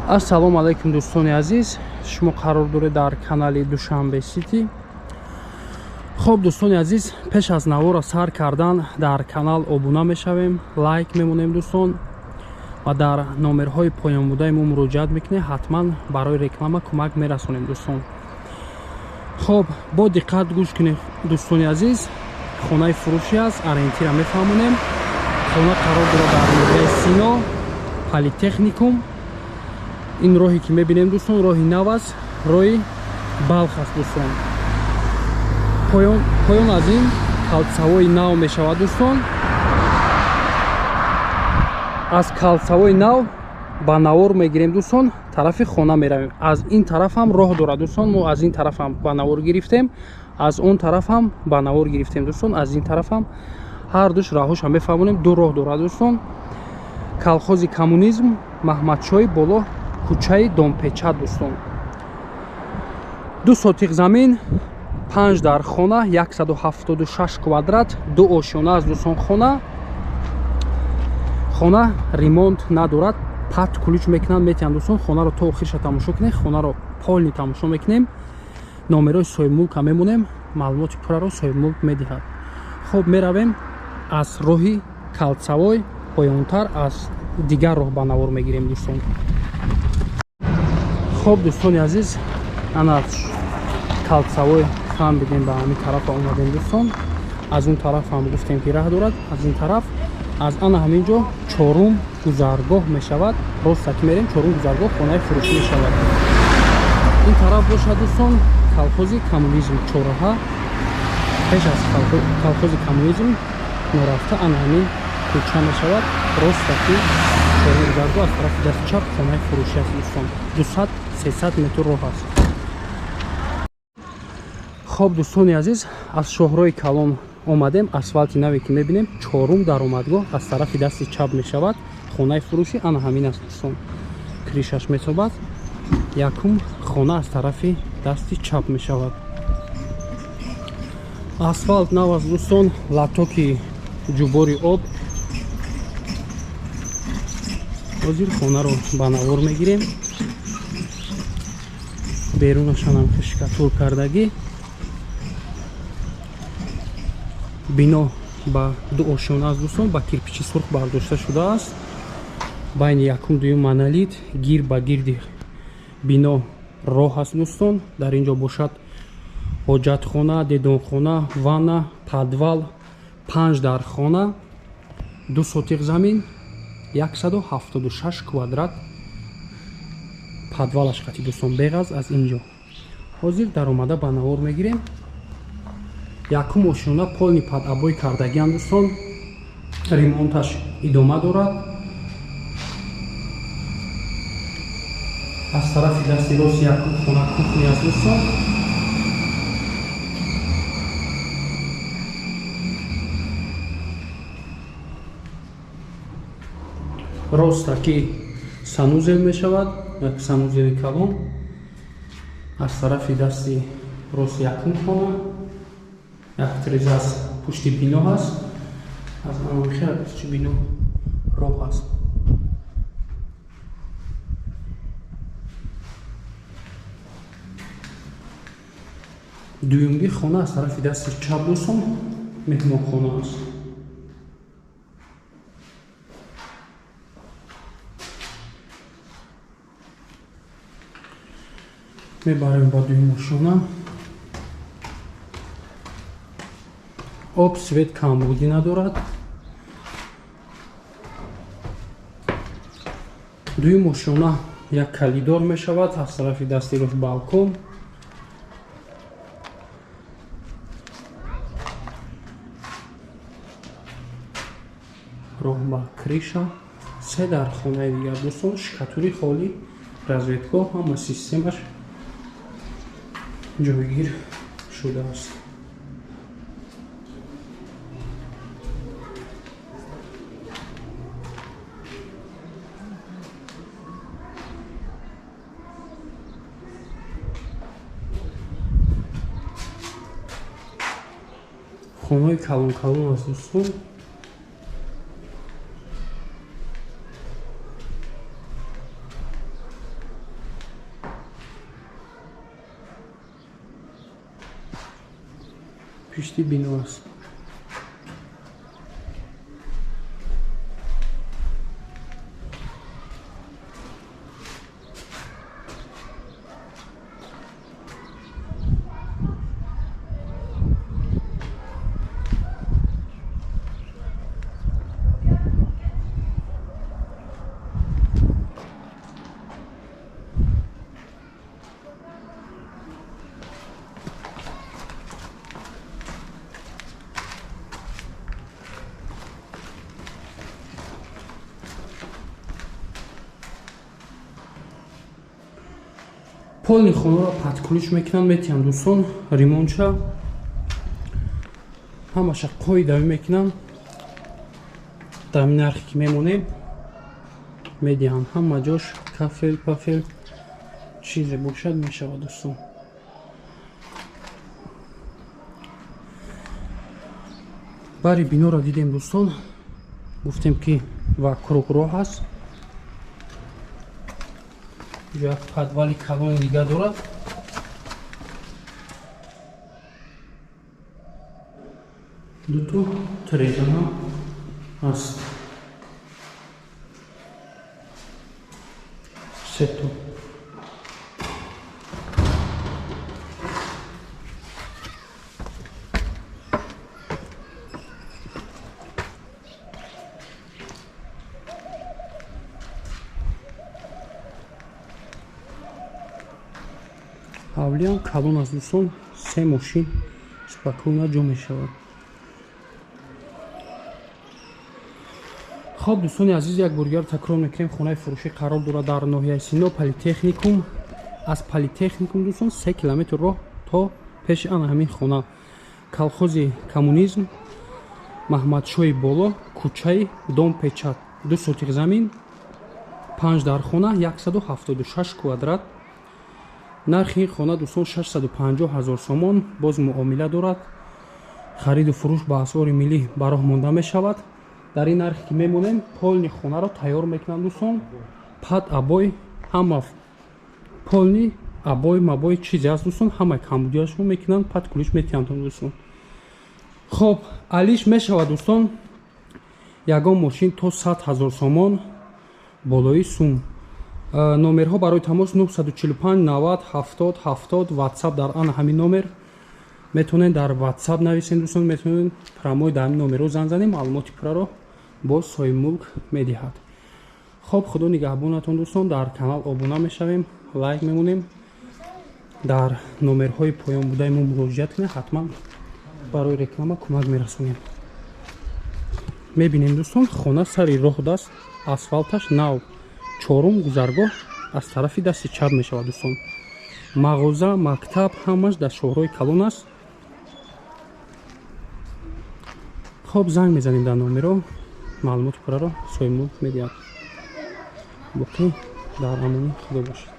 Ассалому алайкум дӯстони азиз, шумо қарор доред дар канали Душанбе Сити. Хоб дӯстони азиз, пеш аз навора сар кардан дар канал обуна мешавем, лайк мемонем дӯстон ва дар номерҳои поёнбудаи мо муроҷиат мекунем, ҳатман барои реклама кӯмак мерасонем дӯстон. Хоб бо диққат гӯш кунед дӯстони азиз, хонаи фурӯшӣ аст, ориентира мефаҳмонем. Хона қарор дорад дар ноҳияи Сино, Политехникум. Ин роҳе ки мебинем дӯстон, роҳи нав аст, роҳи Балх аст дӯстон. Поён аз ин калцавои нав мешавад дӯстон. Аз калцавои нав ба навор мегирем дӯстон, тарафи хона меравем. Аз ин тараф ҳам роҳ дорад дӯстон, мо аз ин тараф ҳам ба навор гирифтем, аз он тараф ҳам ба навор гирифтем дӯстон, аз ин тараф ҳам ҳар душ роҳҳоша мефаҳмонем. Ду роҳ дорад дӯстон. Колхози коммунизм, Маҳмадшоҳи боло, кӯчаи Домпеча дӯстон. 2 сотиқ замин, 5 дар хона, 176 квадрат, 2 ошёна аст дӯстон. Хона ремонт надорад, пат ключ мекунанд, метиҳанд дӯстон. Хонаро то охирша тамошо кунед, хонаро полни тамошо мекунем, номерои соҳибмулка мемонем, маълумоти пурраро соҳибмулк медиҳад. Хоб меравем аз роҳи Калцавой поёнтар, аз дигар роҳ ба навор мегирем дӯстон. Хоб дӯстони азиз, ана аз Калцавой хам бидем ба ҳамин тарафа омадем дӯстон. Аз он тараф ҳам гуфтем ки раҳ дорад, аз ин тараф аз ана ҳамин ҷо чорум гузаргоҳ мешавад. Роста ки мерем чорум гузаргоҳ хонаи фурӯшӣ мешавад. Ин тараф бошад дӯстон колхози коммунизм, чораҳа пеш аз колхози коммунизм норафта ана ҳамин кӯча мешавад. Роста ки чорум гузаргоҳ аз тарафи дасти чап хонаи фурӯшӣ аст дӯстон. 200-300 метр роҳ аст. Хоб дӯстони азиз, аз шоҳрои калон омадем, асфалти наве ки мебинем, чорум даромадгоҳ аз тарафи дасти чап мешавад. Хонаи фурӯшӣ ана ҳамин аст дӯстон. Кришаш месобад. Якум хона аз тарафи дасти чап мешавад. Асфалт нав аст дӯстон, латоки ҷубори об. Ҳозир хонаро ба навор мегирем. Берунашонам штукатур кардагӣ. Бино ба ду ошёна аст дӯстон, ба кирпичи сурх бардошта шудааст. Байни якум дуюм монолит, гир ба гирди бино роҳ аст дӯстон. Дар ин ҷо бошад ҳоҷатхона, дедонхона, ванна, подвал, 5 дар хона, 2 сотиқ замин, 176 квадрат подвалаш қати дӯстон, беғаз аз ин ҷо. Ҳозир даромада ба навор мегирем. Якум ошёна полни падабой кардагиам дӯстон, ремонташ идома дорад. Аз тарафи дасти рост якум хона кухня аст дӯстон. Роста ки санузел мешавад, як санузели калон. Аз тарафи дасти рост якум хона, як тиреза аз пушти бино ҳаст, аз анохир пушти бино роҳ аст. Дуюмги хона аз тарафи дасти чап дӯстон меҳмонхона аст. Мебарем ба дуюм ошёна. Об, свет камбудӣ надорад. Дуюм ошёна як калидор мешавад, аз тарафи дасти рост балкон. Роҳ ба криша. 3 дар хонаи дигар дӯстон, шикатури холӣ, разведгоҳ, ҳама системаш ҷойгир шудааст. Хонаи калон калон аст дӯстон. Пишти бино аст. Полни хонаро паткулиш мекунанд, метиҳанд дӯстон, ремонтша ҳамаша қоидави мекунанд. Дар нархе ки мемонем медиҳанд, ҳама ҷош кафел пафел чизе бошад мешавад дӯстон. Бари биноро дидем дӯстон, гуфтем ки ва круг роҳ аст. Як подвали калони дига дорад. Дуто трезана аст. Сето. Ҳавлиам калон аст дӯстон, се мошин спокойно ҷо мешавад. Хоб дӯстони азиз, як бор дигар такрор мекунем, хонаи фурӯшӣ қарор дорад дар ноҳияи Сино, Политехникум. Аз Политехникум дӯстон 3 километр роҳ то пеши ана ҳамин хона. Колхози коммунизм, Маҳмадшоҳи боло, кӯчаи Дом Печат, 2 сотих замин, 5 дар хона, 176 квадрат. Нархи ин хона дӯстон 650 000 сомон, боз муомила дорад. Хариду фурӯш ба асъори миллӣ ба роҳ монда мешавад. Дар ин нархе ки мемонем, полни хонаро тайёр мекунанд дӯстон. Пад абой, ҳама полни абой мабой чизе аст дӯстон, ҳама камбудиашро мекунанд, пад кулиш метиҳанд дӯстон. Хоб, алиш мешавад дӯстон, ягон мошин то 100 000 сомон болои сум. Номерҳо барои тамос 945 90 70 70, WhatsApp дар ана ҳамин номер метавонед дар WhatsApp нависед дӯстон, метавонед прямой дар ҳамин номерҳо занг занед, маълумоти пурраро боз соҳибмулк медиҳад. Хоб, худо нигаҳбонатон дӯстон, дар канал обуна мешавем, лайк мемонем, дар номерҳои поён будаи мо муроҷиат кунед, ҳатман барои реклама кӯмак мерасонем. Мебинем дӯстон, хона сари роҳ даст, асфалташ нав, чорум гузаргоҳ аз тарафи дасти чап мешавад дӯстон. Мағоза, мактаб ҳамаш дар шоҳрои калон аст. Хоб, занг мезанем дар номеро, маълумоти пурраро соҳибмулк медиҳад. Боқӣ дар амони худо бошед.